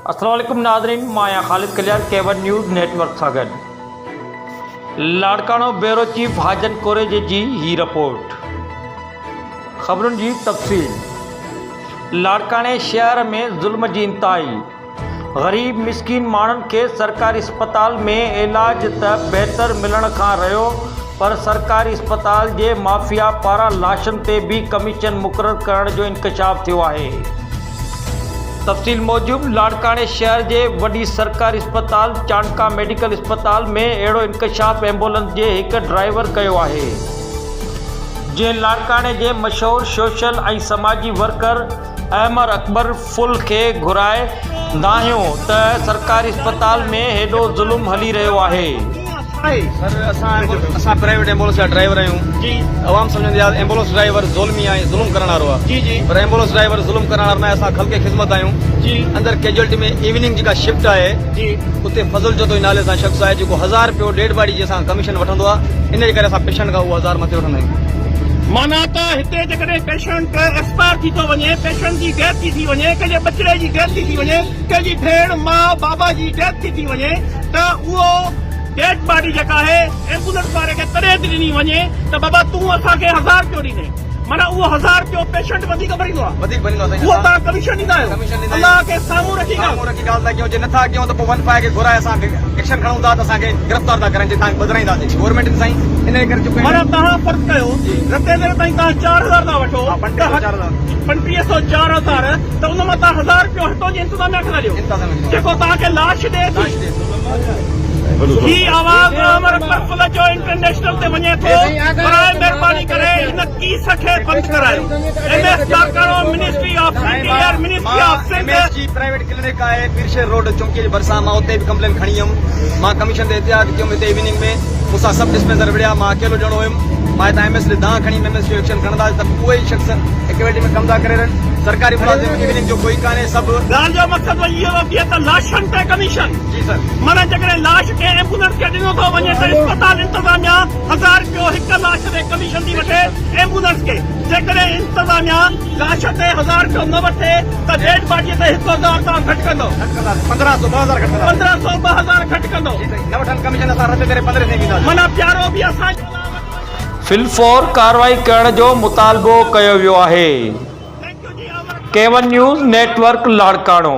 السلام عليڪم ناظرين مان آهيان Khalid Kalyar K one news network سان گڏ لاڙڪاڻو بيورو چيف حاجن ڪوريجي جي هي رپورٽ خبرن جي تفصيل لاڙڪاڻي شهر ۾ ظلم جي انتهائي غريب مسڪين ماڻهن کي سرڪاري اسپتال ۾ علاج ته بهتر ملڻ کان رهيو پر سرڪاري اسپتال جي مافيا پاران لاشن تي به ڪميشن مقرر ڪرڻ جو انڪشاف ٿيو آهي. تفصيل موجب لاڙڪاڻي شهر جي وڏي سرڪاري اسپتال چانڊڪا ميڊيڪل اسپتال ۾ اهڙو انڪشاف ايمبولنس جي هڪ ڊرائيور ڪيو آهي جنهن لاڙڪاڻي جي مشهور سوشل ۽ سماجي ورڪر احمر اڪبر ڦل کي گهرائي دانهيو ته سرڪاري اسپتال ۾ هيڏو ظلم هلي رهيو آهي. سر اسان اسان پرائيويٽ ايمبولنس جا ڊرائيور آهيون جي عوام سمجهندي آهي ايمبولنس ڊرائيور ظلمي آهي ظلم ڪرڻ وارو آهي جي جي پر ايمبولنس ڊرائيور ظلم ڪرڻ وارو ناهي اسان خلق خدمت آهيون جي اندر ڪيجوئلٽي ۾ ايوننگ جيڪا شفٽ آهي جي اتي فضل جتوئي نالي سان شخص آهي جيڪو هزار رپيو ڊيڊ باڊي جي اسان ڪميشن وٺندو آهي ان جي ڪري اسان پيشنٽ کان اهو هزار مٿي وٺندا آهيون. معنيٰ ته هتي جيڪڏهن پيشنٽ ايڪسپائر ٿي ٿو وڃي، پيشنٽ جي ڊيٿ ٿي ٿي وڃي، ڪنهن جي ٻچڙي جي ڊيٿ ٿي ٿي وڃي، ڪنهن جي ڀيڻ، ماء، بابا جي ڊيٿ ٿي ٿي وڃي ته اهو ڊيڊ باڊي جيڪا آهي ايمبولنس واري کي تڏهن ٿي ڏني وڃي ته بابا تون اسان کي هزار رپيو ڏيندين معنيٰ اهو هزار رپيو پيشنٽ وڌيڪ ڀريندو آهي وڌيڪ ڀريندو آهي اهو توهان ڪميشن ڏيندا آهيو ڪميشن ڏيندا الله کي سامهون رکي ڳالهه سامهون رکي ڳالهه ٿا ڪيون جي نٿا ڪيون ته پوء ون فائيو کي گهرائي اسان ايڪشن کڻون ٿا ته اسان کي گرفتار ٿا ڪرن جي توهان کي ٻڌرائينداسين گورنمينٽ سائين انهي ڪري چڪو معنيٰ توهان فرض ڪيو رتي دير تائين توهان 4000 ٿا وٺو ته 3500 4000 ته ان مان توهان هزار رپيو هتو جي انتظاميا کي ٿا ڏيو جيڪو توهان کي لاش ڏئي ٿي. هي آواز امر اڪبر ڦل جو انٽرنيشنل تي وڃي ٿو براء مهرباني ڪري هن ڪيس کي بند ڪرايو M S Larkana ministry of interior ministry of M Sindh. S جي پرائيويٽ ڪلينڪ آهي پيرشير روڊ چونڪي جي ڀرسان مان اتي به ڪمپلين کڻي ويم مان ڪميشن تي احتجاج ڪيم اتي ايوننگ ۾ مون سان سب ڊسپينسر وڙهيا مان اڪيلو ڄڻو هيم مان هتان ايم ايس ڏي دانهن کڻي ايم ايس جو ايڪشن کڻنداسين ته اهي ئي شخص ايڪويٽي ۾ ڪم ٿا ڪري رهن سرڪاري ملازم ايوننگ جو ڪوئي ڪانهي سڀ. ڳالهه جو مقصد وري اهو ٿو ٿئي ته لاشن تي ڪميشن. جي سر. معنيٰ جيڪڏهن لاش ڪنهن ايمبولنس کي ڏنو ٿو وڃي ته اسپتال انتظاميا هزار رپيو هڪ لاش تي ڪميشن ٿي وٺي ايمبولنس کي جيڪڏهن انتظاميا لاش تي هزار رپيو نه وٺي ته ڊيڊ باڊي تي هڪ هزار تان گهٽ ڪندو. گهٽ ڪنداسين 15 سو 2000 گهٽ ڪنداسين. 15 سو 2000 گهٽ ڪندو. جي سائين نه وٺن ڪميشن اسان رد ڪري 15 سئين ڏينداسين. معنيٰ پيارو به اسان جو الله وٽ وڃي. في الفور ڪارروائي ڪرڻ جو مطالبو ڪيو ويو آهي. Thank you جي امر. K one news network Larkana.